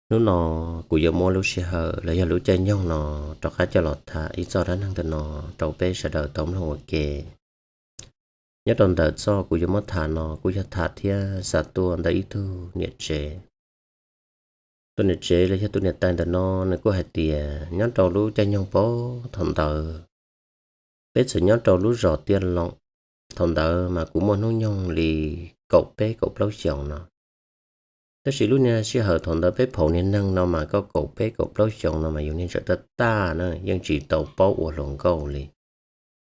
Hnub no kuv yuav muab lub sij hawm los yog lub caij nyoog no rov qab coj los tham ib txoj dab neeg ntawm no rau peb sawv daws tau mloog ua ke. Nyob rau ntawm txoj kuv yuav muab tham no kuj yog tham thiab xa tuaj ntawm ib tug niam tsev. Tus niam tsev los yog tus niam tais ntawm no nws kuj hais tias nyob rau lub caij nyoog pab thaum ntawd, peb txawm nyob rau lub zos Tiaj Loom. Thaum ntawd mas kuv muaj hnub nyoog li kaum peb kaum plaub xyoos no. Tab sis lub niag sij hawm thaum ntawd peb phaum niag neeg no mas koj kaum peb kaum plaub xyoos no mas yus niag tseem tab taj na, yeej tsis tau paub ua hluas nkauj li.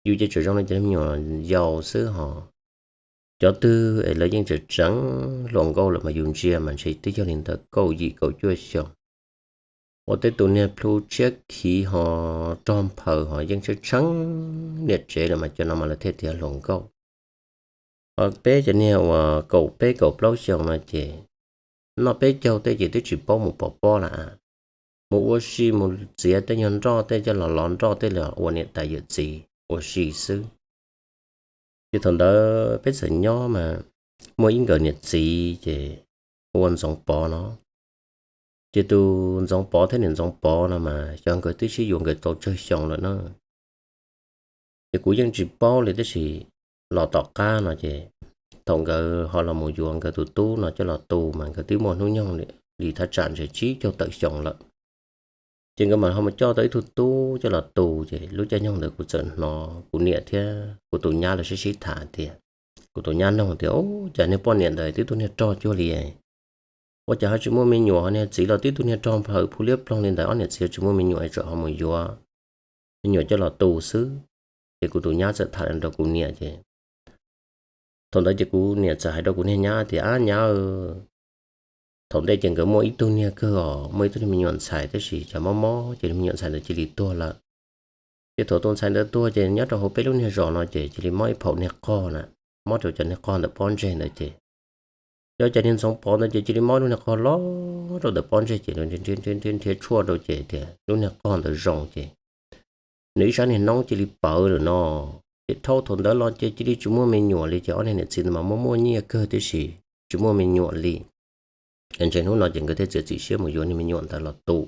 Yus ces tseem zoo li cov me nyuam yaus xwb hos. Cov twg es lawv yeej tseem tseev hluas nkauj lawm mas yus ntsia mas ntshe twb yog li ntawm kaum yim kaum cuaj xyoos. Ua tej tus niag plhu tshiab khiv hos rog nphaws hos yeej tseem tseev niam tsev lawm mas cov no mas lawv thiaj tias hluas nkauj. Hos peb cov niag uas kaum peb kaum plaub xyoos no ces noj peb caug tej ces twb tsis paub mus pov pob lawm, mus ua si mus txiav tej nyuag nroj tej coj los lov nroj tej los ua niam tais yawm txiv ua si xwb. Ces thaum ntawd peb txawm nyob mas muaj ib nkawm niam txiv ces hu ua Ntxoov Pov no. Ces tus Ntxoov Pov thiab niam Ntxoov Pov no mas xyov nkawd twb sib yuav nkawd tau tsawg xyoo lawm na. Ces kuv yeej tsis paub li tab sis los tom qab no ces thaum nkawd ho los mus yuav nkawd tus tub no coj los tu mas nkawd twb muaj hnub nyoog li thaj tsam ntshe tsib caug tawm xyoo lawm. Ces nkawd mam ho mus coj tau ib tug tub coj los tu ces lub caij nyoog ntawd kuv txawm hnov kuv niam thiab kuv tus nyab lawv sib sib tham tias, kuv tus nyab noog tias, Ub, cas niag poj niam ntawd twb tug niag rog cuag li, ua cas ho tsis muaj me nyuam, ho niag txiv los twb tug niag rog nphaws phu liab ploog li ntawd, ob niam txiv tsis muaj me nyuam es tseem ho mus yuav me nyuam coj los tu xwb. Ces kuv tus nyab txawm tham rau kuv niam ces thaum ntawd ces kuv niam txawm hais rau kuv niag nyab tias, Ab nyab, thaum ntej ces nkawd muaj ib tug niag kawg os, muaj ib tug niag me nyuam ntxhais tab sis cas mob mob ces niag me nyuam ntxhais ntawd cia li tuag lawm. Ces thaum tus ntxhais ntawd tuag ces nyob rau hauv peb lub niag zos no ces cia li mob ib phaum niag qog na, mob rau cov niag qog ntawm pob ntseg ntawd ces, cov cov niag Ntxoov Pov ntawd ces cia li mob lub niag qog loj rau ntawm pob ntseg ces nrhiav tshuaj rau ces tias lub niag qog ntawd zoo ces nws ib sab niag noob cia li pawv lawm no. Ces dhau thaum ntawd los ces cia li tsis muaj me nyuam li ces ob niag niam txiv ntawd mas muaj muaj nyiaj kawg tib si, tsis muaj me nyuam li. Ntshe hnub no ces nkawd thiaj txiav txim siab mus yuav niag me nyuam ntawd los tu.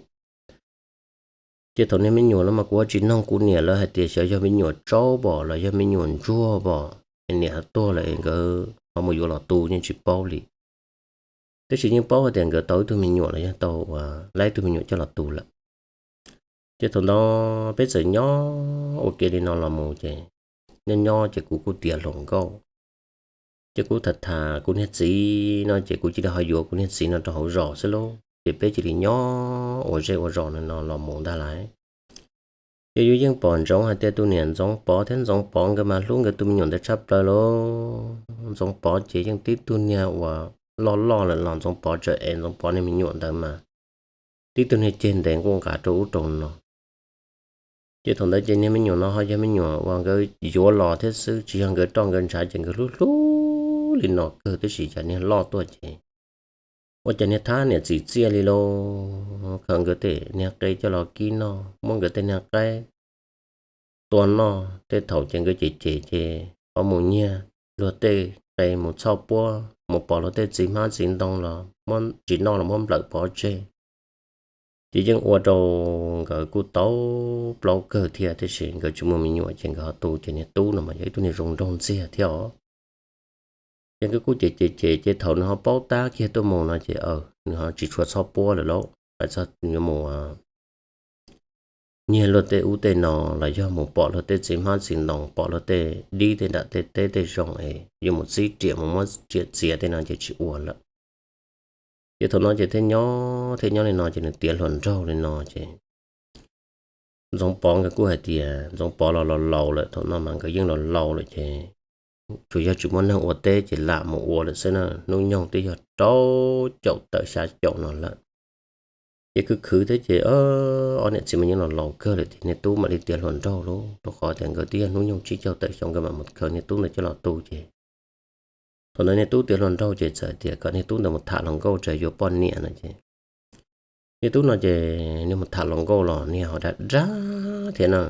Ces thaum niag me nyuam no mas kuv ho tsis noog kuv niam lawv hais tias xyov yog me nyuam tsaub pom los yog me nyuam ntsuag pom, niam ho tuag lawm es nkawd ho mus yuav los tu yeej tsis paub li. Tab sis yeej paub hais tias nkawd tau ib tug me nyuam los yog tau ua lab ib tug me nyuam coj los tu lawm. Ces thaum ntawd peb txawm nyob ua ke li no los mus ces nyob nyob ces kuv kuj tiav hluas nkauj. Ces kuv tham tham kuv niag txiv no ces kuv cia li ho yuav kuv niag txiv no rau hauv zos xwb lauj, ces peb cia li nyob ua zej ua zos no los mus ntag lauj. Ces yus yeej pom ntsoov hais tias tus niam Ntxoov Pov thiab Ntxoov Pov nkawd mas hlub nkawd tus me nyuam ntawd tshaj plaws lauj. Ntxoov Pov ces yeej tib tug niag uas loj loj lawm los Ntxoov Pov tseem ev Ntxoov Pov niag me nyuam ntawd mas tib tug niag ceg ntev nquj nqa rau ub rau no. Ces thaum ntawd ces niag me nyuam no ho yog me nyuam uas nkawd yuav los thiab xwb, tsis yog nkawd roj nkawd ntshav ces nkawd hlub hlub li no kawg tab sis cas niag loj tuaj ces ua cas niag thab niam txim txiaj li lauj, khaws nkawd tej niag qe coj los kib noj, muab nkawd tej niag qaib tua noj. Tej thaum ces nkawd cem cem ces ho mus nyiag luag tej qe mus txhoj puab, mus pom luag tej txiv hmab txiv ntoo los tsis noj los muab nplawm pov tseg. Ces yeej ua rau nkawd kuj tau plaub kawg thiab tab sis nkawd tsis muaj me nyuam ces nkawd ho tu ces niag tub no mas yog ib tug niag zoo nraug ntxiag thiab os. Ces nkawd kuj cem cem cem ces thaum nws ho paub tab kiag tuaj mus no ces nws ho tsis tshua txhob puab lawm lauj, hais txog yuav mus nyiag luag tej ub tej no los yog mus pom luag tej txiv hmab txiv ntoo, pom luag tej dib tej nram tej teb tej zoo es yuav mus txib riam mus muab riam txiav tej no ces tsis ua lawm. Ces thaum no ces thiaj nyob thiaj nyob li no ces nws tiav hluas nraug li no ces Ntxoov Pov nkawd kuj hais tias Ntxoov Pov los los laus lawm, thaum no mas nkawd yeej los laus lawm ces tsuas yog tsis muaj neeg ua teb ces lam mus ua lawm xwb na, hnub nyoog twb yog rau caum tawm xya caum no lawm. Ces khwv khwv thiab ces ob niam txiv mas yeej los laus kawg lawm tias niag tub mam li tiav hluas nraug lauj, rau qhov tias nkawd twb yog hnub nyoog tsib caug tawm xyoo nkawd mam mus khaws niag tub ntawd coj los tu ces thaum ntawd niag tub tiav hluas nraug ces txawm tias kom niag tub ntawd mus tham hluas nkauj tsam yuav poj niam no ces niag tub no ces niag mus tham hluas nkauj los niag ho dag dag thiab na.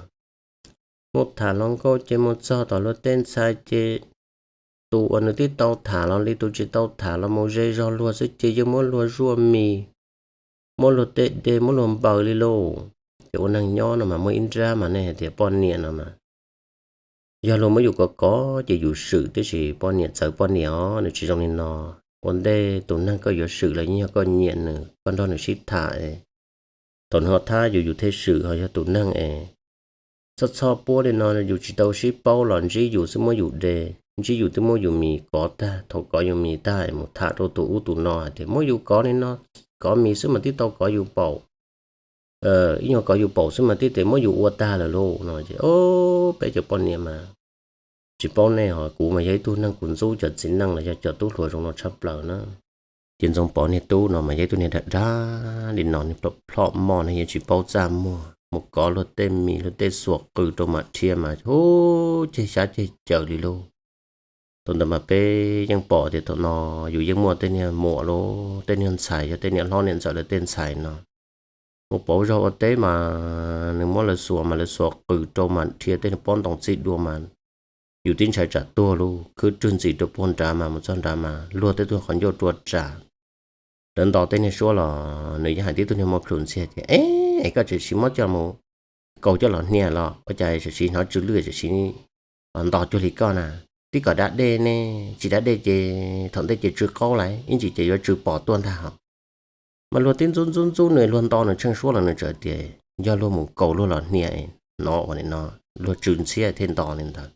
Mus tham hluas nkauj ces mus txog tom luag tej ntxhais ces tus uas nws twb tau tham los li tus tsis tau tham los mus ze zog luag xwb ces yeej muab luag zuaj mis. muab luag tej dej muab luag npaws li lauj. Ces ua neeg nyob no mas muaj ib nrab mas nej hais tias poj niam no mas yog luag muab yus kov kov ces yus swm, tiam sis poj niam txawv poj niam os, nws tsis zoo li no. Ua ntej tus neeg koj yuav swm los yeej yog koj nyiam nws, koj nrog nws sib tham es thaum nws ho thab yus yus thiaj swm, ho yog tus neeg es txhob txhob puab li no yus tsis tau sib paub los ntsib yus xwb muab yus de, ntsib yus twb muab yus mis kov tag, thaum kov yus mis tag es mus tham rau tus ub tus no hais tias muab yus kov li no, kov mis xwb mas twb tau kov yus paum, ib nyuag kov yus paum xwb mas twb tes muab yus ua tag lawm lauj no ces o, peb cov poj niam mas tsis paub nej ho kuv mas yog ib tug neeg kuv ntxub cov txiv neej los yog cov tub hluas zoo no tshaj plaws na. Ces Ntxoov Pov niag tub no mas yog ib tug niag dag dag li no, niag plhom moj no yeej tsis paub txaj muag, mus kov luag tej mis luag tej xuas qws rau mam dhia mas hu, ceg xyab ceg caws li lauj. Thaum ntawd mas peb yeej pom tias thaum no yus yeej muaj tej niag muam lauj, tej niag ntxhais, yog tej niam hlob niam ntxawm lawv tej ntxhais no mus pauv zog ua teb mas nws muab lawv xuas mas lawv xuas qws rau mas dhia tej pob ntoo txij dua mas yus tib ntshai tsam tuag lauj, khwb rwg ntxim rau puag nrad mas mus txog nrad mas luag tej tug qhov ncauj rua ras. Lawv nto tej niag suab los nws yeej hais tib tug niag muaj plhus ntxiag tias, es koj tseem siv muab coj mus kaus coj los hnia los ua cas tseem siv hnov tsw lwj tseem siv nto cuag li koj na. Tib kom da dej ne, tsis da dej ces thaum ntej ces tsw qaub lawm, ib ntsis ces yuav tsw pom tuaj ntag hos. Mas luag tib ntxub ntxub ntxub nws, luag nto nws tsheej suab los nws txawm tias yog luag mus kaus luag los hnia no ua li no, luag tsw ntxhiab thiaj nto li ntawd.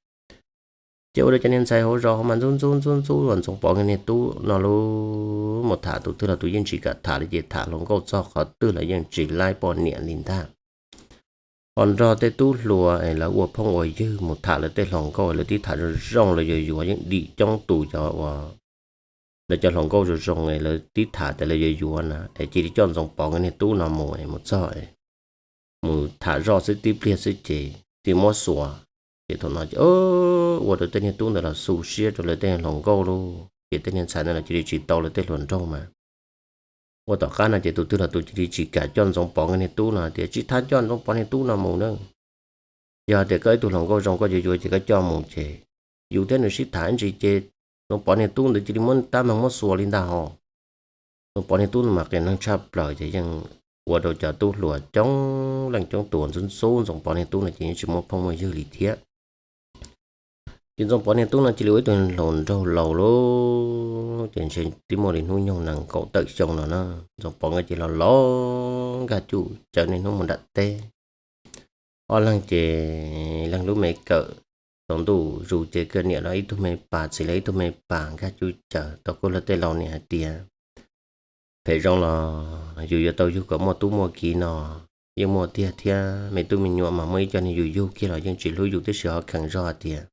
Ces ua rau cov niag ntxhais hauv zos ho mas ntxub ntxub ntxub ntxub uas Ntxoov Pov nkawd niag tub no lub mus tham tus twg los tus yeej tsis kam tham li, ces tham hluas nkauj txog qhov twg los yeej tsis laib poj niam li ntag. Ho nrog tej tub hluas es lawv ua phooj ua ywg mus tham lawv tej hluas nkauj, lawv tib tham zoo zoo lawv yuav yuav yeej dim coob tus cov uas lawv cov hluas nkauj zoo zoo es lawv tib tham tias lawv yuav yuav na, es cia li coj Ntxoov Pov nkawd niag tub no mus es mus txog es mus tham zoj xwb tib pliag xwb ces cia li muab xuas. Ces thaum no ces ua rau tej niag tub ntawd los xu siab rau lawv tej hluas nkauj lauj, ces tej niag ntxhais ntawd los cia li tsis tau lawv tej hluas nraug mas. Ua tom qab no ces tus twg los tus cia li tsis kam coj Ntxoov Pov nkawd niag tub no tias tsis tham coj Ntxoov Pov niag tub no mus na. Yog tias koj ib tug hluas nkauj zoo koj yuav yuav ces koj coj mus ces yus thiab nws sib tham ib ntsis ces Ntxoov Pov niag tub ntawd cia li muab tab meeg muab xuas li ntag hos. Ntxoov Pov niag tub ntawd mas qias neeg tshaj plaws ces yeej ua rau cov tub hluas coob leej coob tus ntxub ntxub Ntxoov Pov niag tub no ces yeej tsis muaj phooj muaj ywg li thiab. Ces Ntxoov Pov niag tub no cia li ua ib tug hluas nraug laus lauj, ces ntshe twb muaj li hnub nyoog nees nkaum tawm xyoo no na. Ntxoov Pov nkawd ces los los nkag cuj caw niaj hnub mus nram teb. Ob leeg ces leeg lub me kawm, tsaus ntuj zus ces kawg niam los ib tug me pas, txiv los ib tug me pas nkag cuj caw. Tau kuj luag tej laus niam hais tias phem zoo los yus yuav tau yug kom muaj tub muaj kiv no yeej muaj tiag thiab, me tub me nyuam mas muaj ib co niag yus yug kiag los yeej tsis hlub yus tib si, ho kheev zog hais tias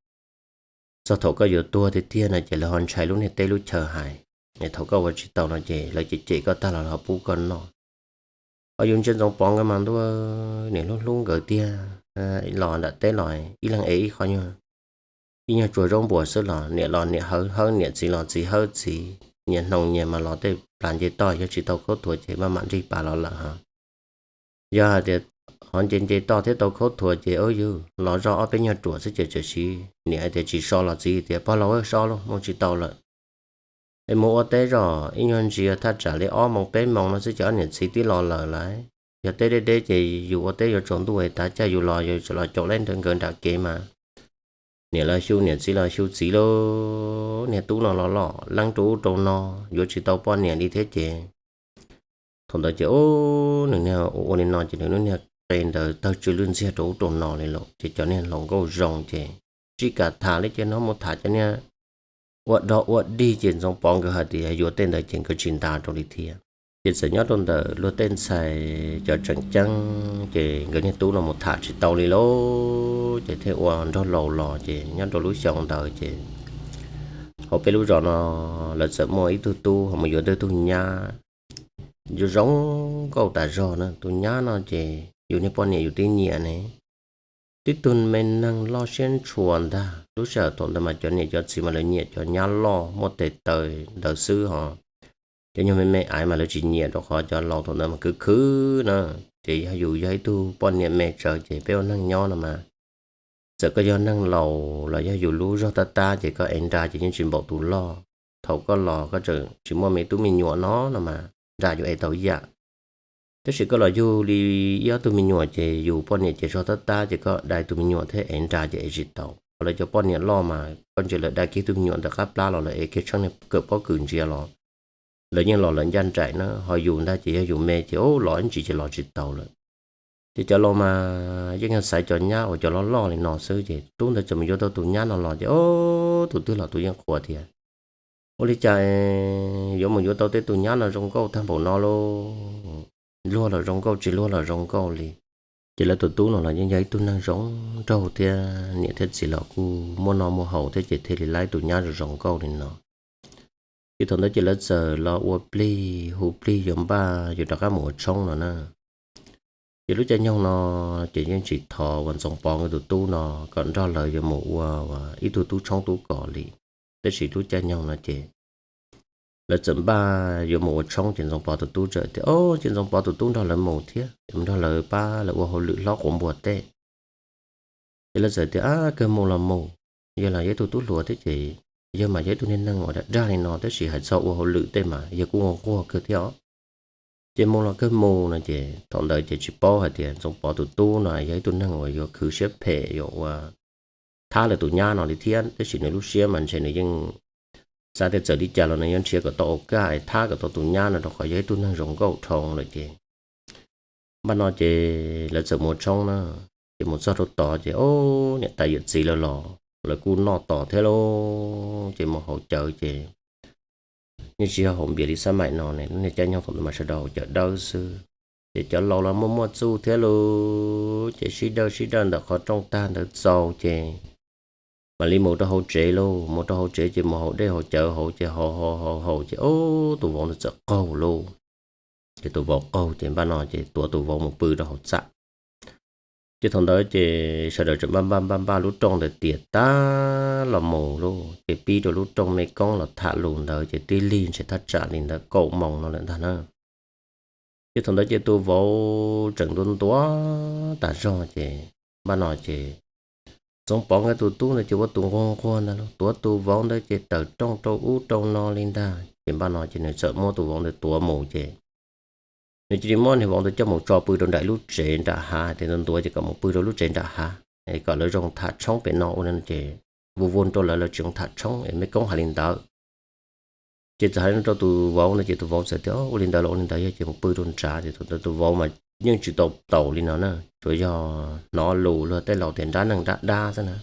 txog thaum koj yuav tuag tiag tiag no ces lawv ho ntshai lub niag teb lub chaw hais, es thaum koj ua tsis tau no ces lawv cem cem koj tag los lawv ho pub koj noj. Ho yus ntsia Ntxoov Pov nkawd mas ntuj, niam hlub hlub nkawd tiag, los nram teb los ib leeg ev ib qho nyuag, ib nyuag tsuag zaub npua xwb los niam los niam hawb hawb niam, txiv los txiv hawb txiv, nyias hnoos nyias mas los tej plas nce toj, yog tsis tau khaub thuas ces maj mam nrig pas los lawm hos. Yog hais tias ho nce nce toj thiab tau khaub thuas ces ub yug los zoj ob peb nyuag ruam xwb ces tsam sim niam hais tias tsis so los txiv tias pog laus so lauj, mus tsis tau lawm. Es mus ua teb zog ib nyuag ntsis thaj tsam li ob moos peb moos no xwb ces ob niam txiv twb los lawm lauj. Yog teb deb deb ces yus ua teb yuav tsaus ntuj es tav caij yus los yus los caum lawv nkawd nram kev mas niam los xyu niam, txiv los xyu txiv lauj. Niag tub no los los leeb rau ub rau no, yuav tsis tau poj niam li thiab ces thaum ntawd ces ub, nws niag ua ua li no ces nws lub niag qe ntawd tawg tsw lwj ntxiag rau ub rau no li lauj. Ces cov niag hluas nkauj zoo ces tsis kam tham li ces no mus tham cov niag ua dog ua dig ces Ntxoov Pov nkawd hais tias yuav tej ntawd ces nkawd tsis nta rau li thiab. Ces txawm nyob rau ntawm luag tej ntxhais cov tseem ceeb ces nkawd niag tub no mus tham tsis tau li lauj, ces thiaj ua nraug laus los ces nyob rau lub xyoo ntawd ces hauv peb lub zos no lawv txawm muaj ib tug tub ho mus yuav tau tug nyab zoo nkauj tas zog na. Tus nyab no ces yus niag poj niam yus twb nyiam ne, tib tug me neeg loj siab ntshua ntag. Lub sij hawm thaum ntawd mas cov niam cov txiv mas lawv nyiam cov nyab loj muaj tes taw ntawd xwb hos. Cov nyuag me me aiv mas lawv tsis nyiam rau qhov cov laus thaum ntawd mas khwv khwv na. Ces yog yus yog ib tug poj niam me tsawv ces peb ua neeg nyob no mas txawm koj yog neeg laus los yog yus lub zog tab tab ces koj ev nra ces yeej tsis npaum tus loj. Thaum koj los koj tseem tsis muaj me tub me nyuam no no mas nra yuav ev tau yam. Tab sis koj los yug li ib ob tug me nyuam ces yus poj niam ces zog tab tab ces koj dai tus me nyuam thiab ev nra ces ev tsis tau. Lawv cov poj niam loj mas koj ntsia lawv dai kiag tug me nyuam ntawm qab plab los lawv ev kiag tsheej niag kawm pob kws ntsia los lawv yeej los lawv ncaj nraim na, ho yus ntag ces yog yus me ces los ib ntsis ces los tsis tau lawm. Ces cov laus mas yeej yog xaiv cov nyab uas cov loj loj li no xwb, ces tub ntawd txawm mus yuav tau tus nyab no los ces tus twg los tus yeej qhuas tias, ua li cas yuav mus yuav tau tej tus nyab no zoo nkauj tag npaum no lauj, luag los zoo nkauj, tsis luag los zoo nkauj li. Ces lawv tus tub no los yeej yog ib tug neeg zoo nraug thiab niam thiab txiv los kuj muaj noj muaj haus thiab ces thiaj li laib tus nyab zoo zoo nkauj li no. Ces thaum ntawd ces lawv txawm los ua plig hu plig yuav npaj yuav rov qab mus ua tshoob no na. Ces lub caij nyoog no ces yeej tsis thov uas Ntxoov Pov nkawd tus tub no kom nrog lawv yuav mus ua ib tug tub tshoob tub kos li. Tab sis lub caij nyoog no ces lawv txawm npaj yuav mus ua tshoob ces Ntxoov Pov tus tub txawm tias, o, ces Ntxoov Pov tus tub nrog lawv mus thiab, nrog lawv pab lawv ua hauj lwm hlob quav npua tej. Ces lawv txawm tias, a, kawg mus los mus, yog los yog ib tug tub hluas thiab ces yog mas yog ib tug niag neeg uas dag dag li no tab sis hais txog ua hauj lwm tej mas yog kuj nquag kawg thiab os. Ces mus los kawg mus no ces thaum ntawd ces tsis paub hais tias Ntxoov Pov tus tub no yog ib tug neeg uas yuav khwv siab phem yuav ua thab lawv tus nyab no li thiab, tab sis nws lub siab mas ntshe nws yeej xav tias txawm li cas los nws yuav nrhiav kom tau ua kaj thab kom tau tus nyab no rau qhov yog ib tug neeg zoo nkauj dhau lawm ces npaj no ces lawv txawm mus ua tshoob na. Ces mus txog rau tod ces, o, niam tais yawm txiv lawv los lawv kuj noj tos thiab lauj, ces mus haus cawv ces yeej tsis yog haus npias li xab maim no ne, lub niag caij nyoog thaum ntawd mas sawv daws haus cawv dawb xwb. Ces cov laus los muaj muaj txuj thiab lauj, ces sib dawj sib dawj ntawm qhov rooj tag ntawd txaus ces mam li mus rau hauv tsev lauj, mus rau hauv tsev ces mus haus dej haus cawv hauv ces haus haus haus haus ces, o, tus vauv ntawd txawm qaug lauj. Ces tus vauv qaug ces npaj no ces tuav tus vauv mus pw rau hauv txaj. Ces thaum ntawd ces sawv daws tseem npaj npaj npaj npaj lub rooj ntawd tiav tag los mus lauj, ces pib rau lub rooj mej koob los tham lus ntawd ces tib lig ntshe thaj tsam li ntawd kaum moos no lawm ntag na. Ces thaum ntawd ces tus vauv tseem ntuav ntuav tas zog ces npaj no ces Ntxoov Pov nkawd tus tub ntawd ces ua tus nquag nquag ntag lauj, tuav tus vauv ntawd ces tawm rooj rau ub rau no li ntag. Ces npaj no ces nws txawm muab tus vauv ntawd tuav mus ces nws cia li muab niag vauv ntawd coj mus tso pw rau nram lub tsev nram hav, hais tias ntuav ntuav ces kom mus pw rau lub tsev nram hav es kom lawv zoo tham tshoob pem no ua no ces vus vus rau lawv, lawv tsis zoo tham tshoob es mej koob hais li ntawd. Ces txawm hais li no rau tus vauv ntawd ces tus vauv txawm tias, ua li ntawd los ua li ntawd, yog ces mus pw rau nrad. Ces thaum ntawd tus vauv mas yeej tsis tau taus li no na, tsuas yog hnov lus luag tej laus tias nrab neeg nrab dab xwb na.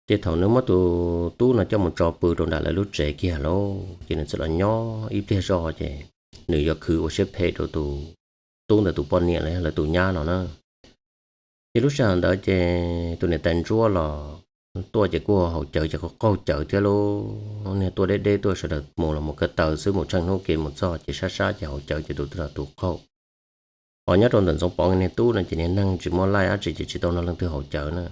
Ces thaum nws muab tus tub no coj mus tso pw rau nram lawv lub tsev kiag lauj, ces nws txawm los nyob ib pliag zog ces nws yuav khwv ua siab phem rau tus tub ntawd tus poj niam los yog lawv tus nyab no na. Ces lub sij hawm ntawd ces tus niam tais ntsuab los tuaj ces kuj haus cawv ces qaug cawv thiab lauj, niag tuaj deb deb tuaj, sawv daws mus los mus ko taw xwb, mus tsheej hnub ke mus txog ces sab sab ces haus cawv ces tus twg los tus qaug. Ho nyob rau ntawm Ntxoov Pov niag tub no ces niag neeg tsis muaj laij dab tsi ces tsis tau nrog leej twg haus cawv na.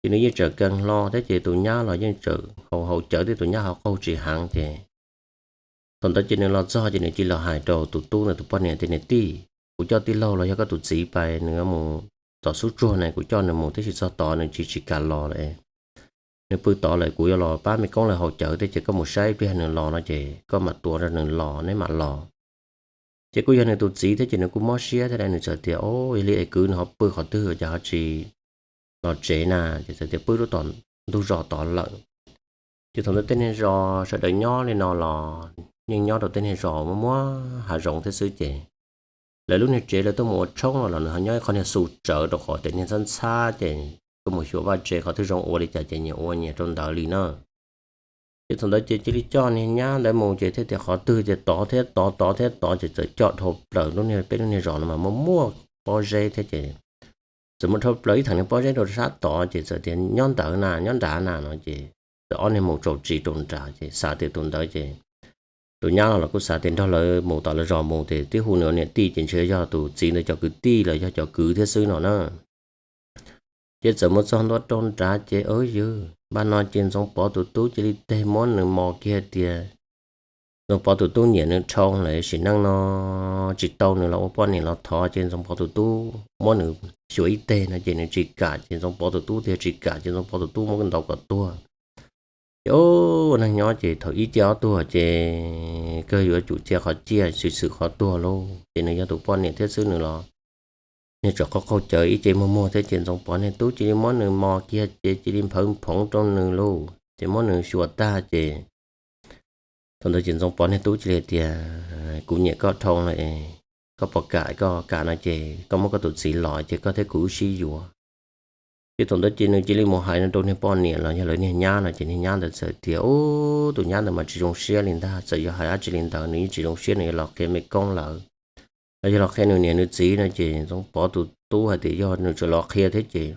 Ces nws yeej tseem keeg hlo thiab ces tus nyab los yeej tseem haus haus cawv thiab tus nyab ho qaug tsis heev ces thaum ntawd ces nws los txog ces nws cia li los hais rau tus tub ntawd tus poj niam tias, niam tij, kuv coj tij laug los yog koj tus txiv pais, nws mus tom xub tsuag ne, kuv coj nws mus tab sis txog tod nws tsis tsis kam los lawm. Nws pw tod lawm, kuv yuav los pab mej koob lawv haus cawv thiab ces koj mus saib ib pliag nws los no ces koj mam tuav nrog nws los, neb mam los. Ces kuj yog nws tus txiv thiab ces nws kuj mob siab thiab, nws txawm tias, o, yog li es kwv nws ho pw qhov twg cas ho tsis los tsev na? Ces txawm tias pw rau tom ntug zos tod lawm. Ces thaum ntawd tej niag zos sawv daws nyob li no los yeej nyob rau tej niag zos muaj muaj hav zoov thiab xwb ces lawv lub niag tsev lawv tuaj mus ua tshoob los nws ho nyob ib qho niag xu tsawv rau qhov tej niag ntxhab ntxhab ces tuaj mus xyuas vaj tse qhov twg zoo ua li cas ces nyias ua nyias rau ntawd li na. Ces thaum ntawd ces cia li coj niag nyab ntawd mus ces thiaj tias qhov twg ces tod thiab tod, tod thiab tod ces txawm coj dhau plaws lub niag, peb lub niag zos no mas muaj muaj pob zeb thiab ces txawm muaj dhau plaws ib theem niag pob zeb rau sab tod ces txawm tias nyob ntawd na, nyob nrad na no ces txawm ob niag mus tsaus tsis rau nrad ces xav tias tus ntawd ces tus nyab no los kuj xav tias nrog lawv mus tom lawv zos mus ces twb hu nws ua niam tij ces ntshe yog tus txiv ntawd cov kwv tij los yog cov kwv thiab xwb no na. Ces txawm mus txog ntua rau nrad ces, o, yog npaj no ces Ntxoov Pov tus tub cia li teg muab nws mos kiag tias Ntxoov Pov tus tub nyiam nws dhau lawm, sim neej no tsis tau nws los ua poj niam los thov ces Ntxoov Pov tus tub muab nws xyuas ib teg no ces nws tsis kam ces Ntxoov Pov tus tub tias tsis kam ces Ntxoov Pov tus tub muab ntaus kom tuag. Ces ua neeg nyob ces thaum ib ciaj ob tuag ces kawg yuav tsum cia qhov ciaj, xwm xwm qhov tuag lauj. Ces nws yog tus poj niam thiab xwb nws los, nws tseem qaug qaug cawv ib ce muag muag thiab ces Ntxoov Pov niag tub cia li muab nws mos kiag ces cia li nphawv phoov rau nws lauj. Ces muab nws xyuas tag ces thaum ntawd ces Ntxoov Pov niag tub cia li tias, Kuv nyiam koj dhau lawm, koj puas kam? Koj kam no ces koj muab koj tus txiv los ces koj thiab kuv wb sib yuav. Ces thaum ntawd ces nws cia li mus hais no rau niag poj niam los yog lawv niag nyab no ces niag nyab ntawd txawm tias, Ub, tus nyab ntawd mas tsis zoo siab li ntag, txawm yog hais dab tsi li ntawd nws yeej tsis zoo siab, nws yuav los qhia mej koob lawv, los yog los qhia nws niam nws txiv no. Ces Ntxoov Pov tus tub hais tias yog nws tseem los qhia thiab ces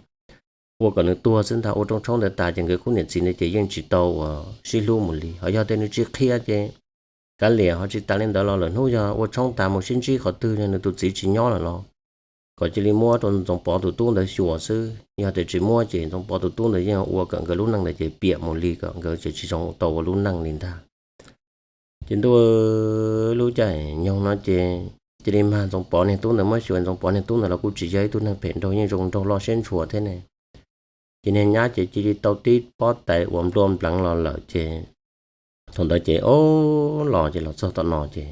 ua kom nws tuag xwb ntag. Ua rooj tshoob ntawd tas ces nkawd khub niam txiv ntawd ces yeej tsis tau uas sib hlub mus li. Ho yog tias nws tsis qhia ces kav liam, ho tsis tas li ntawd los lawm hnub yog ua tshoob tas mus sib ntsib qhov twg nws tus txiv tsis nyob lawm los kom cia li muab rau Ntxoov Pov tus tub ntawd xyuas xwb. Yog tias tsis muab ces Ntxoov Pov tus tub ntawd yeej ua kom nkawd lub neej ntawd ces piam mus li, kom nkawd ces tsis zoo tau ua lub neej li ntag. Ces ntuj, lub caij nyoog no ces cia li mag Ntxoov Pov niag tub ntawd muab xyuas. Ntxoov Pov niag tub ntawd los kuj tsis yog ib tug neeg phem nraug, yeej zoo nraug loj siab ntshua thiab ne. Ces niag nyab ces cia li tau tib pob tais uas nplua npleev los lawm ces thaum ntawd ces ob los ces los txog tom no ces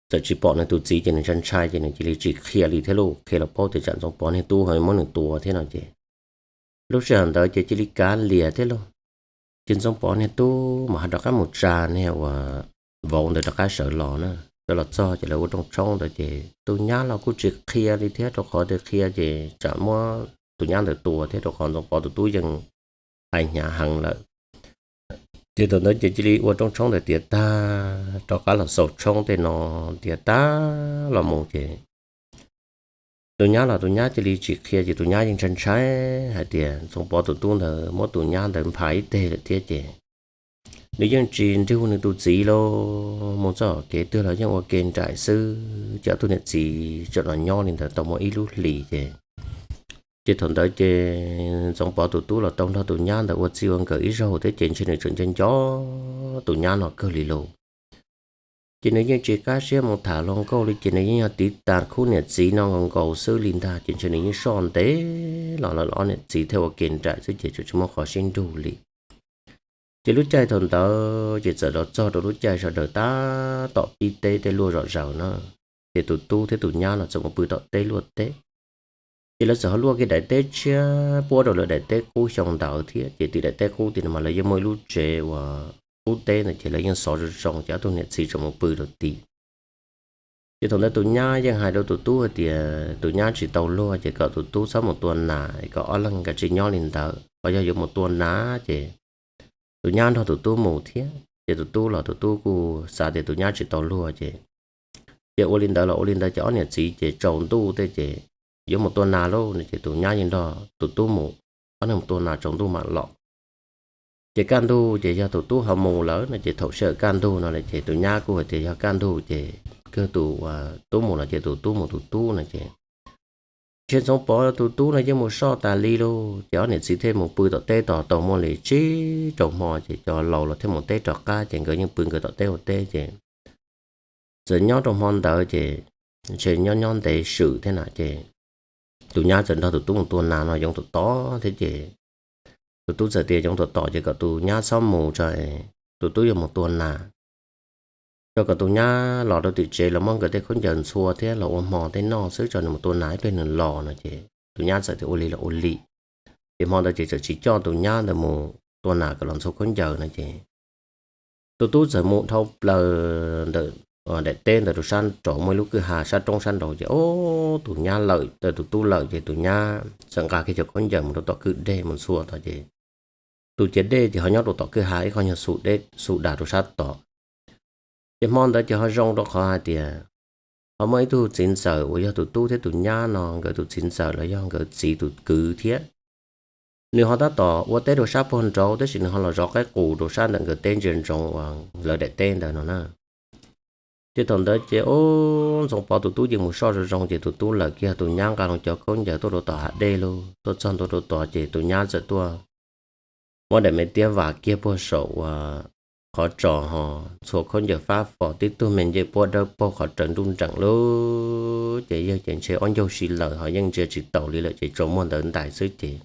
txawm tsis pom nws tus txiv ces nws ntshai ntshai ces nws cia li tsis qhia li thiab lauj. Qhia los paub tias tsam Ntxoov Pov niag tub ho muab nws tua thiab no ces lub sij hawm ntawd ces cia li kav liam thiab lauj. Ces Ntxoov Pov niag tub mas ho rov qab mus tsa niag uas vauv ntawd rov qab sawv los na. Sawv los txog ces lawv ua rooj tshoob ntawd ces tus nyab los kuj tsis qhia li thiab, rau qhov tias qhia ces tsam muab tus nyab ntawd tua thiab, rau qhov Ntxoov Pov tus tub yeej hais hnyav heev lawm. Ces thaum ntawd ces cia li ua rooj tshoob ntawd tiav tag rov qab los xaus tshoob tej no tiav tag los mus ces tus nyab los tus nyab cia li tsis qhia ces tus nyab yeej ntshai ntshai hais tias Ntxoov Pov tus tub ntawd muab tus nyab ntawd npha ib teg lawm thiab ces nws yeej tsis nrug nws tus txiv lauj, mus txoj kev twg los yeej ua ke nraim xwb. Ces ob tug niam txiv tseem los nyob li ntawd tau muaj ib lub hlis ces ces thaum ntawd ces Ntxoov Pov tus tub los tau nrog tus nyab ntawd ua txij ua nkawm ib zaug thiab ces ntshe nws tseem nco nco tus nyab no kawg li lauj. Ces nws yeej tsis qab siab mus tham hluas nkauj li ces nws yeej yog tiv tas khub niam txiv no nkaus nkaus xwb li ntag. Ces ntshe nws yeej soj ntev los lawv ob niam txiv thiaj ua ke nraim xwb ces tseem tsis muaj qhov sib nrug li. Ces lub caij thaum ntawd ces txawm los txog rau lub caij sawv daws tab tom pib teb tej luaj zom zaws na, ces tus tub thiab tus nyab los txawm mus pw tom teb luaj teb. Ces lawv txawm ho luaj kiag daim teb tshiab puab rau lawv daim teb qub xyoo ntawd thiab. Ces tim daim teb qub tim no mas lawv yeej muaj ib lub tsev uas qub teb ntawd ces lawv yeej xov zoo zoo ces ob tug niam txiv tseem mus pw rau tim. Ces thaum ntawd tus nyab yeej hais rau tus tub hais tias tus nyab tsis tau luag ces kom tus tub txhob mus tua nas, kom ob leeg kav tsij nyob li ntawd. Ho yog yuav mus tua nas ces tus nyab nrog tus tub mus thiab. Ces tus tub los tus tub kuj xav tias tus nyab tsis tau luag ces, ces ua li ntawd los ua li ntawd ces ob niam txiv ces tsaus ntuj tej ces yuav mus tua nas lauj no ces tus nyab yeej nrog tus tub mus, ob leeg mus tua nas tsaus ntuj mam los. Ces kaj ntug ces yog tus tub ho mus lawm no ces thaum sij hawm kaj ntug no lawm ces tus nyab kuj hais tias yog kaj ntug ces kawg tus tub mus los ces tus tub mus tus tub no ces ntshe Ntxoov Pov tus tub no yeej mus soj tas li lauj. Ces ob niam txiv thiaj mus pw tom teb tos tau muaj li tsib rau hmo ces cov laus los thiaj mus teb rov qab ces nkawd yeej pw nkawd tom teb ua teb ces txawm nyob rau hmo ntawd ces ntshe nyob nyob ntev swm thiab na ces tus nyab txawm nrog tus tub mus tua nas no yoov tom tod thiab ces tus tub txawm tias yoov tom tod ces kom tus nyab txhob mus tso, tus tub yuav mus tua nas, rau kom tus nyab los rau tim tsev los muab nkawd tej khaub ncaws ntxhua thiab los ua hmo tej noj xwb tso, nws mus tua nas ib pliag nws los no ces tus nyab txawm tias ua li los ua li. Ces hmo ntawd ces txawm tsis coj tus nyab ntawd mus tua nas kom los ntxhua khaub ncaws no ces tus tub txawm mus dhau plaws ntawm daim teb ntawd rau sab nraud muaj ib lub kwj ha sab roob sab nraud ces ob tus nyab lawm, tus tub lawm ces tus nyab txawm nqa kiag cov khaub ncaws mus rau tom kwj dej mus ntxhua tod ces tus ciav dej ces ho nyob rau tom kwj ha ib qho nyuag xu dag rau sab tod. Ces hmo ntawd ces ho zoo rau qhov hais tias ho muaj ib tug txiv ntxawm uas yog tus tub thiab tus nyab no nkawd tus txiv ntxawm los yog nkawd txiv tus kwv thiab, nws ho tab tom ua teb rau sab puag nraud tab sis nws ho los zov qaib qus rau sab ntawm nkawd teb ntsia ntsoov uas lawv daim teb ntawd no na. Ces thaum ntawd ces ub, Ntxoov Pov tus tub yeej mus soj zoo zoo ces tus tub lawm kiag, tus nyab nqa loo cov khaub ncaws tuaj rau tom hav dej lauj. Tuaj txog ntua rau tod ces tus nyab txawm tuaj muab daim me tiab vas kiag puag saum uas qhov tsos ho ntxhua khaub ncaws fab fo tib tug me ncej puab dawb paug qhov raws nruj nreem lauj. Ces yawg ces ntshe ob ncaug si lawm ho yeej ntsia tsis taus li lawm ces tsuas muaj ntawd ntais xwb ces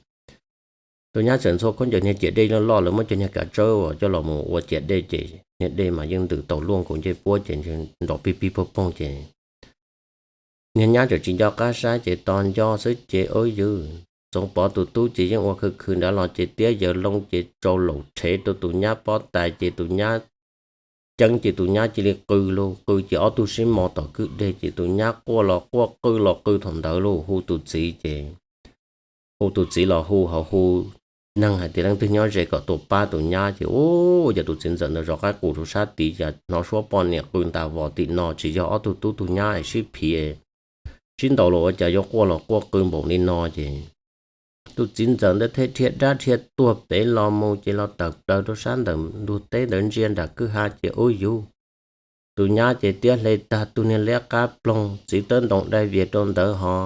Tus nyab txawm ntxhua khaub ncaws niag ciam dej loj loj, lawv muab cov niag kav tsawb uas coj los mus ua ciam dej ces niag dej mas yeej ntws tau luaj nkaus ncej puab ces nrov pig pig poog poog ces niag nyab txawm tsis nco qab saib ces tos nco xwb ces ua yws, Ntxoov Pov tus tub ces yeej ua khw khw nrad los ces tiab yaws loo ces tsau laum rhev rau tus nyab pob tais ces tus nyab ceeb ces tus nyab cia li qw lauj, qw ces ob tug sib mos tom kwj deg ces tus nyab quaj los quaj qw los qw thaum ntawd lauj, hu tus txiv ces hu tus txiv los hu ho hu neeg hais tias leej twg nyob ze kom tuaj pab tus nyab ces ua cas tus txiv ntxawm ntawd zov qaib qus rau sab tid cas hnov suab poj niam qw ntas vos tim no tsis yog ob tug tub tug nyab es sib phiv sib ntaus los ua cas yuav quaj los quaj qw npaum li no ces tus txiv ntxawm ntawd thiaj dhia dab dhia tuag pem los mus ces los tawm plaws rau sab ntawm ntug teb ntawd ntsia nram kwj ha ces ua yws, tus nyab ces tiab hle tag tug niag liab qab ploog, txiv tawb ntoo dai vias rau ntawd ho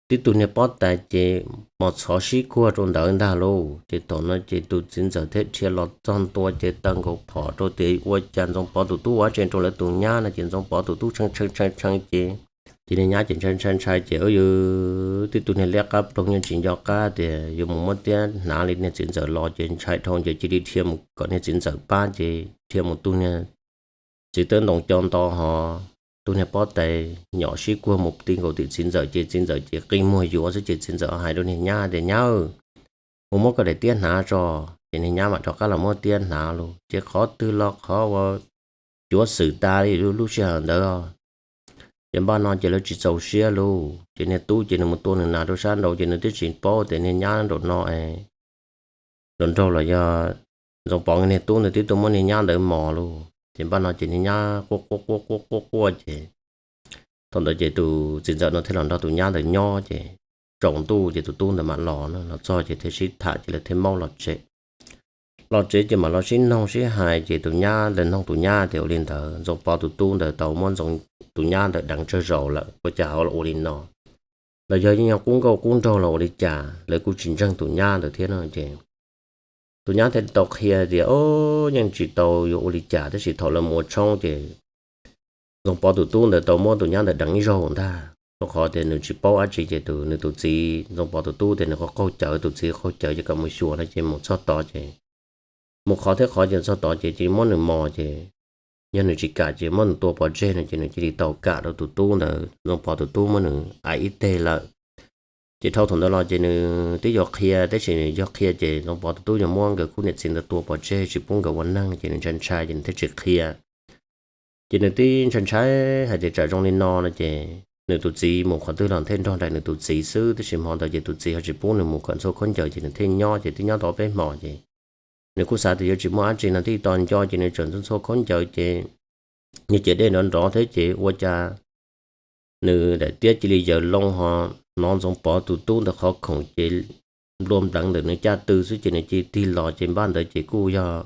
tib tug niag pob tais ces mos txhov sib kuag rau ntawd ntag lauj. Ces thaum no ces tus txiv ntxawm thiaj dhia los txog ntua ces taw nkaus phom rau tias ua cas Ntxoov Pov tus tub ua tsees rau lawv tus nyab no ces Ntxoov Pov tus tub tshee tshee tshee tshee ces, ces niag nyab ces ntshai ntshai ntshai ces ua yws, tib tug niag liab qab ploog yeej tsis nco qab tias yuav mus muab tiab hnav li niag txiv ntxawm los ces ntshai dhau ces cia li dhia mus kom niag txiv ntxawm pab ces dhia mus tug niag txiv tawb ntoo co nto ho tug niag pob tais nyom sib kuag mus ti nkaus tim txiv ntxawm ces txiv ntxawm ces qi muag yuav xwb ces txiv ntxawm hais rau niag nyab tias nyab, mus muab koj daim tiab hnav tso. Ces niag nyab mam rov qab los muab tiab hnav los ces qhov twg los qhov uas cuav xwm tas li lub sij hawm ntawd. Ces npaj no ces lawv tsis txaus siab lauj ces niag tub ces nws mus tua nws nas rau sab nraud ces nws twb tsis paub tias niag nyab nraum no es nraug nraug los yog Ntxoov Pov niag tub ntawd twb tuaj muab niag nyab ntawd mos lauj ces npaj no ces niag nyab quaj quaj quaj quaj quaj quaj ces thaum ntawd ces tus txiv ntxawm no thiaj los nrog tus nyab ntawd nyob ces tsaus ntuj ces tus tub ntawd mam los no, los txog ces thiaj sib tham ces lawv thiaj maub los tsev. Los tsev ces mam los sib noog sib hais ces tus nyab ntawd noog tus nyab tias ua li ntawd Ntxoov Pov tus tub ntawd tau muab Ntxoov, tus nyab ntawd deev tsawg zaus lawm ua cas ho los ua li no, los yog yeej yog qub nkauj qub nraug los ua li cas lawv kuj tsis ntseeg tus nyab ntawd thiab no ces tus nyab thiaj tau qhia tias o, yeej tsis tau yuav ua li cas tab sis thaum lawv mus ua tshoob ces Ntxoov Pov tus tub ntawd tau muab tus nyab ntawd deev ib zaug ntag, rau qhov tias nws tsis paub dab tsi ces tus, nws tus txiv Ntxoov Pov tus tub tias nws qaug qaug cawv, tus txiv qaug cawv ces kom mus xyuas no ces mus txog tod ces mus qhov thiab qhov ces txog tod ces cia li muab nws mos ces yog nws tsis kam ces muab nws tua pov tseg no ces nws cia li tau kam rau tus tub ntawd, Ntxoov Pov tus tub muab nws aim ib teg lawm. Ces dhau thaum ntawd los ces nws twb yuav qhia tab sis yog qhia ces Ntxoov Pov tus tub yuav muab nkawd khub niam txiv ntawd tua pov tseg tsis pub nkawd ua neeg ces nws ntshai ntshai ces nws thiaj tsis qhia. Ces nws twb ntshai ntshai hais tias tsam zoo li no no ces nws tus txiv mus qhov twg los thiaj nrog nraim nws tus txiv xwb tab sis hmo ntawd ces tus txiv ho tsis pub nws mus kom ntxhua khaub ncaws ces nws thiaj nyob ces twb nyob tau peb hmos ces nws kuj xav tias yuav tsis muaj dab tsi no thiaj tos nco ces nws tseem ntxhua ntxhua khaub ncaws ces niag ciam dej nrov nrov thiab ces ua cas nws daim tiab cia li yaws loo ho hnov Ntxoov Pov tus tub ntawd qhov khoom ces nplua npleev ntawm nws caj tw xwb ces nws cia li tig los ces npaj ntawd ces kuj yog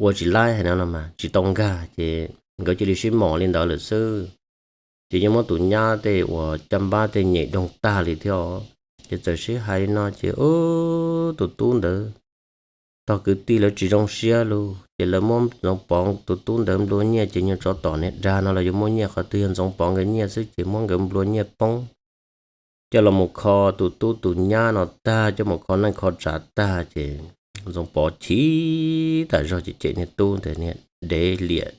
ua tsis laib hais no los mas tsis tau nkag ces nkawd cia li sib mos li ntawd lawm xwb. Ces yeej muab tus nyab tej uas caj npab tej nyem doog tag li thiab. Ces txawm sib hais li no ces tus tub ntawd tog kwv tij lawv tsis zoo siab lauj ces lawv muab Ntxoov Pov tus tub ntawd nplua nyiaj ces nyuag tsov tom niag dag no los yuav muaj nyiaj qhov twg, yog Ntxoov Pov nkawd nyiaj xwb ces muab nkawd nplua nyiaj poob coj los mus kho tus tub tus nyab no tag, coj mus kho neej kho tsav tag ces Ntxoov Pov chim tas zog ces cem niag tub ntawd niag dev liam,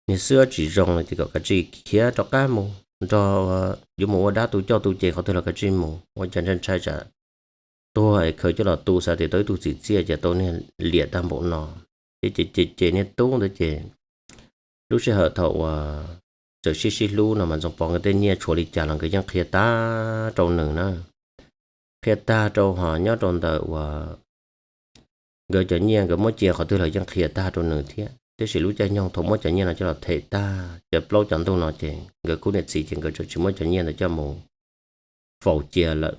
niag xwb tsis zoo li ces kom kav tsij khiav rov qab mus nrog, yuav mus ua dab tu coj tu ces qhov twg los kav tsij mus, ua cas ntshai ntshai tsam tuag es khaws coj los tu xav tias tau ib tug txiv txiaj ces tau niag liam tag npaum no. Ces ces ces ces niag tub ntawd ces lub sij hawm thaum uas txawm sib sib hlub no mas Ntxoov Pov nkawd tej nyiaj tshuav li cas los nkawd yeej qhia tag rau nws na. Qhia tag rau ho nyob rau ntawm uas nkawd cov nyiaj nkawd muab cia qhov twg los yeej qhia tag rau nws thiab. Tiam sis lub caij nyoog thaum muab cov nyiaj no coj los them tag cov plaub cov ntug no ces nkawd khub niam txiv ces nkawd tseem tsis muab cov nyiaj ntawd coj mus faus cia lawm.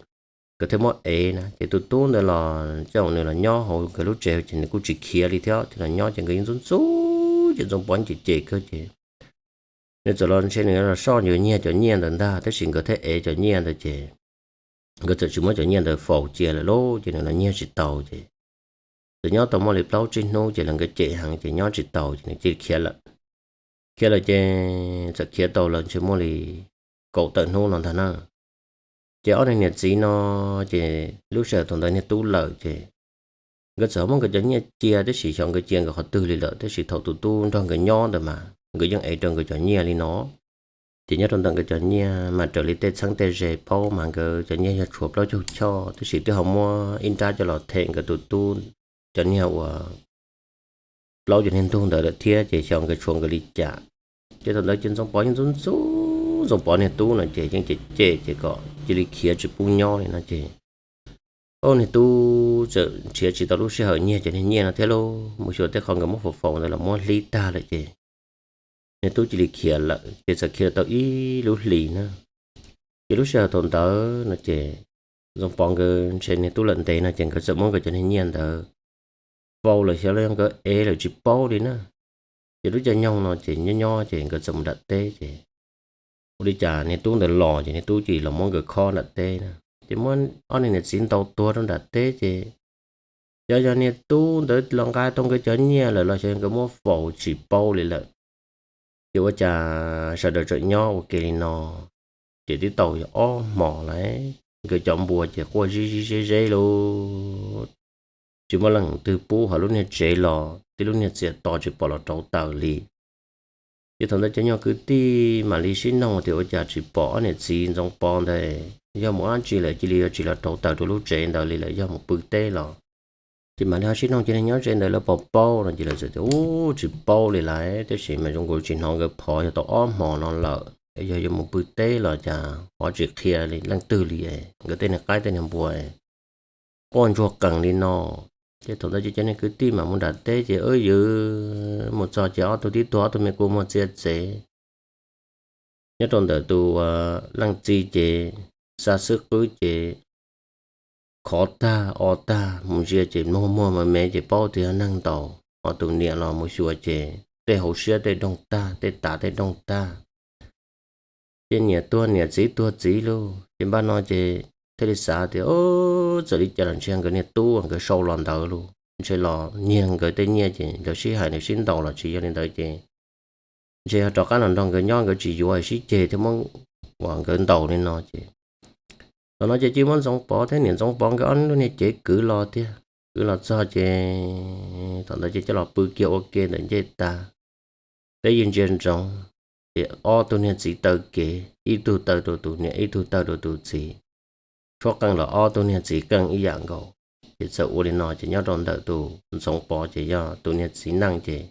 Nkawd thiaj muab ev na ces tus tub ntawd los coj nws los nyob hauv nkawd lub tsev ces nws kuj tsis khiav li thiab, ces los nyob ces nkawd yeej ntxub ntxub ces Ntxoov Pov cem cem kawg ces nws txawm los ntshe nws los soj yuav nyiag cov nyiaj ntawd ntag, tab sis nkawd thiaj ev cov nyiaj ntawd ces nkawd txawm tsis muab cov nyiaj ntawd faus cia lawm lauj, ces nws los nyiag tsis tau ces txawm nyob tau muaj li plaub tsib hnub ces los nkawd cem heev ces nyob tsis tau ces nws cia li khiav lawm. Khiav lawm ces txawm khiav tau los ntshe muaj li kaum tawm hnub no ntag na. Ces ob niag niam txiv no, ces lub sij hawm thaum ntawd niag tub lawm ces nkawd txawm muab nkawd cov nyiaj cia, tab sis xyov nkawd cia nkawd qhov twg li lawm, tab sis thaum tus tub nrog nkawd nyob ntawd mas nkawd yeej ev rau nkawd cov nyiaj li no. Ces nyob rau ntawm nkawd cov nyiaj mas raws li tej txheeb tej ze paub mas nkawd cov nyiaj yog tshuav plaub caug choj, tab sis twb ho muab ib nrab coj los them nkawd tus tub cov nyiaj uas plaub caug niag ntug ntawd lawm thiab, ces xyov nkawd tshuav nkawd li cas. Ces thaum ntawd ces Ntxoov Pov yeej ntxub ntxub Ntxoov Pov niag tub no ces yeej cem cem ces kom cia li khiav tsis pub nyob li no ces, o, niag tub txawm nrhiav tsis tau lub sij hawm nyiag cov niag nyiaj no thiab lauj, mus xyuas tej qhov nkawd muab faus faus ntawd los muab hlib tag lawm ces niag tub cia li khiav lawm, ces txawm khiav tau ib lub hlis na. Ces lub sij hawm thaum ntawd no ces Ntxoov Pov nkawd ntshe niag tub lawm ntev no ces nkawd txawm muab nkawd cov niag nyiaj ntawd faus lawm xyov los yog nkawd ev lawm tsis paub li na. Ces lub caij nyoog no ces nyob nyob ces nkawd txawm mus nram teb ces ua li cas niag tub ntawd los ces niag tub cia li los muab nkawd khob nram teb na. Ces muab ob niag niam txiv ntaus tuag rau nram teb ces xyov yog niag tub ntawd los nqa tau nkawd cov nyiaj lawm los xyov yog nkawd muab faus tsis paub li lawm. Ces ua cas sawv daws tseem nyob ua ke li no, ces twb tau ob hmos lawm, nkawd cov npua ces quaj zib zib zeb zeb lauj, tsis muaj leej twg pub, ho lub niag tsev los tib lub niag txias to tsis pom los rauv taws li. Ces thaum ntawd cov nyuag kwv tij mam li sib noog tias ua cas tsis pom ob niam txiv Ntxoov Pov ntawd, yog mus dab tsi lawm cia li yuav tsis los rauv taws rau lub tsev ntawd li lawm, yog mus pw teb los. Ces mam li ho sib noog cov neeg nyob ze ntawd lawv puas paub no ces lawv txawm tias ub tsis paub li lawm, tab sis mas zoo nkaus tsis hnov nkawd phov yog tau ob hmos no lawm, yog yuav mus pw teb los cas ho tsis qhia li leej twg li, nkawd tej niag qaib tej niag npua quaj ntsuag qees li no. Ces thaum ntawd ces cov niag kwv tij mam mus nram teb ces ywv mus txog ces ob tug tib tuag ob tug me kua muag txiav txev. Nyob rau ntawm tus leej txiv ces xa xwb qwb ces khov tag o tag mus ntsia ces muag muag me me ces paub tias yog neeg ntaus, ho tus niam los mus xyuas ces tej hauv siab tej doog tag, tej tav tej doog tag. Ces niam tuag niam txiv tuag txiv lauj, ces npaj no ces thiaj li xav tias txawm li cas los ntshe nkawd niag tub nkawd sau los ntawd lauj, ntshe los nyiag nkawd tej nyiaj ces nkawd sib hais nkawd sib ntaus los tsis yog li ntawd ces ntshe yog rov qab los nrog nkawd nyob nkawd tsis yuav sib ceg thiab muab uas nkawd ntaus li no ces thaum no ces cia muab Ntxoov Pov thiab niam Ntxoov Pov nkawd ob lub niag cev kwv los tiag. Kwv los txog ces thaum ntawd ces coj los pw kiag ua ke ntawm ncej tag, peb yeej ntsia ntsoov, ces ob tug niag txiv taw kev, ib tug taw rau tus niam ib tug taw rau tus txiv, tshuab qeej los ob tug niag txiv qeej ib yam nkaus. Ces txawm ua li no ces nyob rau ntawm tus Ntxoov Pov ces yog tus niag txiv neej ces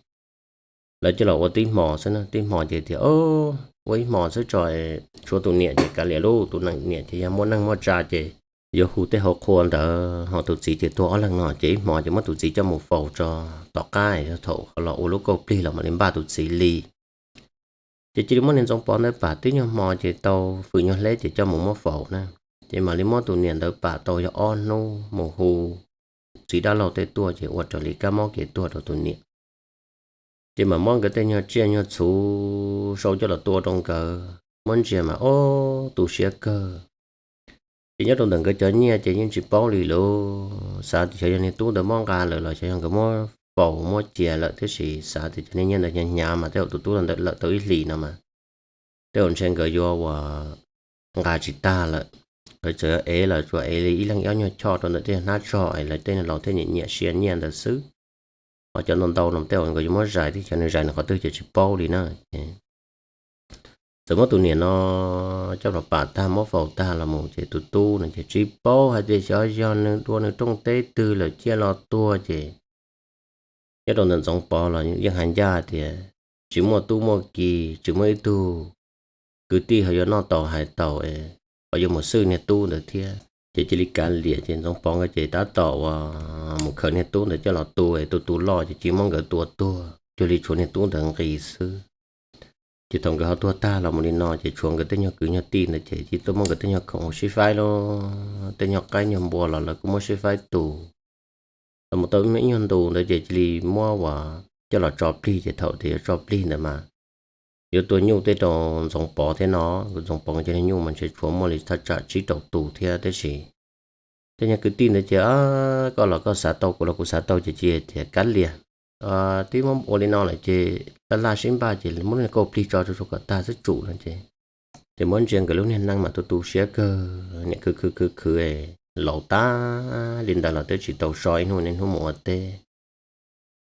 lawv coj los ua tib hmo xwb na, tib hmo ces tias ua ib hmo xwb tso, tshuav tus niam ces kav liam lauj, tus niam ces yog muaj neej muaj tsa ces yuav hu tej hauv qhua ntawd, ho tus txiv ces tuag ob leeg no ces ib hmo ces muab tus txiv coj mus faus tso tom qab, yog thaum los ua lub kauj plig los mam li npaj tus txiv li. Ces cia li muab niag Ntxoov Pov ntawd pam tib nyuag hmo ces tau fwm nyuag hleb ces coj mus muab faus na. Ces mam li muab tus niam ntawd pam tau yog ob hnub mus hu txiv dab laug tej tuaj ces ua raws li kab mob kev tuag rau tus niam. Ces mam muab nkawd tej nyuag tsiaj nyuag txhu sau coj los tua rau nkawd, muab ntsia mas ob tu siab kawg. Ces nyob rau ntawm nkawd cov nyiaj ces yeej tsis paub li lauj, xav tias xyov yog niag tub ntawd muab nqa lawm los xyov yog nkawd muab faus muab cia lawm, tiam sis xav tias cov niag nyiaj ntawd hnyav hnyav mas tej zaum tus tub ntawd lawm tau ib hlis no mas tej zaum ntshe nkawd yuav ua nqa tsis tag lawm. Nkawd txawm ev los tsuas ev li ib leeg ob nyuag choj rau ntawm tej hnab tsho es lawv tej laus thiaj nyiam nyiam sia nyiaj ntawd xwb. Ho cov ntau ntau no tej zaum nkawd yuav muab zais thiab, xyov nws zais nws qhov twg ces tsis paub li na. Txawm muab tus niam no coj los pam tag muab faus tag los mus ces tus tub no ces tsis paub hais tias xyov yog nws dua nws rooj teb twg lawm ciaj los tuag ces nyob rau ntawm Ntxoov Pov los yeej hais ncaj tias tsis muaj tub muaj ki, tsis muaj ib tug kwv tij ho yuav noj tau hais tau, ho yuav mus xwj niag tub ntawd thiab. Ces cia li kav liam ces Ntxoov Pov nkawd ces tab tom uas mus khaws niag tub ntawd coj los tu es tus tus loj ces cia muab nkawd tua tuag, cuag li tshuav niag tub ntawd nqis xwb. Ces thaum nkawd ho tuag tag los mus li no ces tshuav nkawd tej nyuag kwv nyuag tij ntawd ces cia tuaj muab nkawd tej nyuag khoom sib faib los tej nyuag qaib nyuag npua los lawv kuj muab sib faib tu. Los mus tau ib nyuag ntu ntawd ces cia li muab uas coj los tso plig ces thaum tias yuav tso plig ntawd mas yuav tua nyuj tej rau Ntxoov Pov thiab no. Ntxoov Pov cov niag nyuj mas ntshe tshuav muaj li thaj tsam tsib rau tus thiab, tab sis tej nyuag kwv tij ntawd ces koj los koj xav tau, kuv los kuv xav tau ces cia tias kav liam, twb muab ua li no lawm ces laj laj sib npaj ces muab lub kauj plig tso rau kom tag xwb tsum no ces Ces muab ntsia nkawd lub niag neej mas tu tu siab kawg, niam khwv khwv khwv khwv, laus tag li ntawd los twb tsis tau so ib hnub niaj hnub mus ua teb.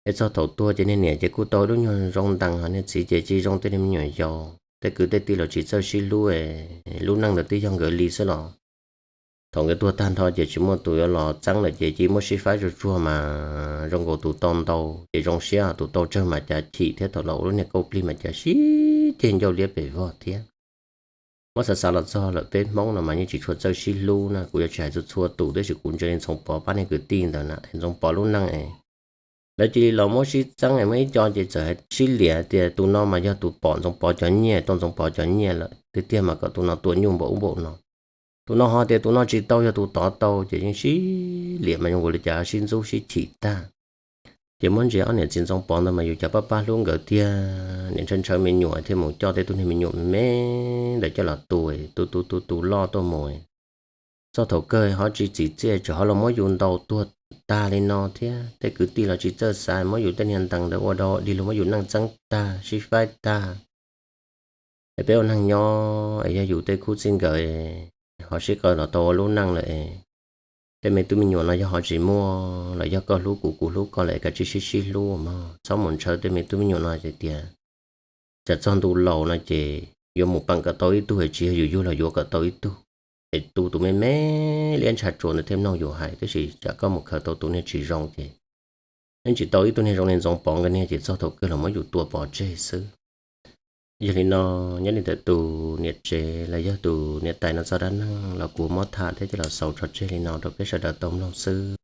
Es txog thaum tuag ces niag niam ces kuj tau lub nyuag zoo ntees, ho niag txiv ces tsis zoo tej niag me nyuam yaus, tej kwv tej tij los tsis txawj sib hlub, lub neej ntawd twb yog nkawd li xwb los. Thaum nkawd tuag tag nrho ces tsis muaj tus yuav los txeeb lawm ces cia muab sib faib zuag tsuag mas zoo nkaus tus tau ntau ces zoo siab, tus tau tsawg mas cas chim thiab, thaum los ua lub niag kauj plig mas cas sib ceg ncauj liab pes vog thiab. Muab xav xav los txog lawm peb Hmoob no mas yeej tsis tshua txawj sib hlub na, kuv yuav tsis hais txhua txhua tus, tab sis kuv ntsia li Ntxoov Pov pab niag kwv tij ntawd na, Ntxoov Pov lub neej es lawv cia li los muab sib txeeb, muaj ib co ces txawm sib liam tias tus no mas yog tus pom Ntxoov Pov cov nyiaj, tau Ntxoov Pov cov nyiaj lawm tiag tiag mas kom tus no tua nyuj npaum ub npaum no. Tus no ho tias tus no tsis tau, yog tus tod tau, ces yeej sib liam mas zoo nkaus li cas sib ntxub sib chim tag. Ces muab ntsia ob niam txiv Ntxoov Pov ntawd mas yus cas pab pab hlub nkawd tiag, niam ntshaw ntshaw me nyuam thiaj mus coj tej tug niag me nyuam me me ntawd coj los tu, tu tu tu tu loj tuaj mus. Txog thaum kawg ho tsis txim txiaj, tseem ho los muab yus ntaus tuag tag li no thiab. Tej kwv tij los tsis txawj xav, muab yus tej niag ntees ntawd ua dog dig los muab yus neej txeeb tag sib faib tag. Es peb ua neeg nyob es yog yus tej khub txij nkawm ho sib qaw los tau ua lub neej lawm es tej me tub me nyuam no yog ho tsis muaj los yog koj hlub kuv kuv hlub koj lawm es kav tsij sib sib hlub mog, txhob mus ntshaw tej me tub me nyuam no hais tias tsam txog ntu laus no ces yuav mus peem kom tau ib tug es tsis yog yus yug los yuav kom tau ib tug. Es tu tus me me liab ntsha tsuas ntawd thiaj mloog yus hais, tab sis tsam koj mus khaws tau tus niag tsis zoo ces yeej tsis tau ib tug niag zoo li Ntxoov Pov nkawd niag ces txog thaum kawg los muab yus tua pov tseg xwb. Yog li no, nyob li ntawm tus niam tsev los yog tus niam tais no txoj dab neeg los kuv muab tham thiab coj los xaus tso tseg li no rau peb sawv daws tau mloog xwb.